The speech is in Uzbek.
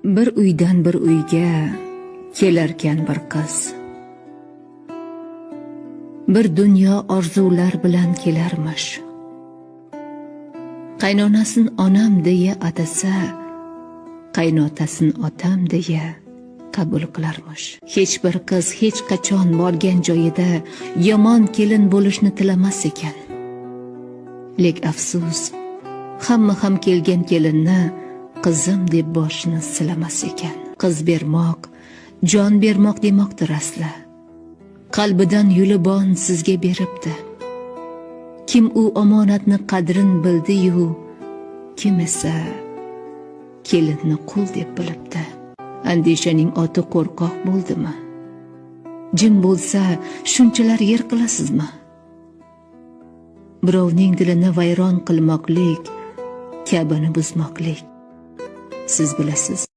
Bir uydan bir uyga kelarkan bir qiz. Bir dunyo orzular bilan kelarmish. Qaynonasin onam deya atasa, qaynotasin otam deya qabul qilarmish. Hech bir qiz hech qachon borgan joyida yomon kelin bo'lishni tilamas ekan. Lek afsus, hamma ham kelgan kelinni qizim deb boshini silamas ekan. Qiz bermoq, jon bermoq demoqdir asli. Qalbidan yulibon sizga beribdi. Kim u omonatni qadrin bildi-yu, kim esa kelinni qul deb bilibdi. Andishaning oti qo'rqoq bo'ldimi? Jim bo'lsa, shunchalar yer qilasizmi? Birovning dilini vayron qilmoqlik, Ka'bani buzmoqlik. Siz bilasiz.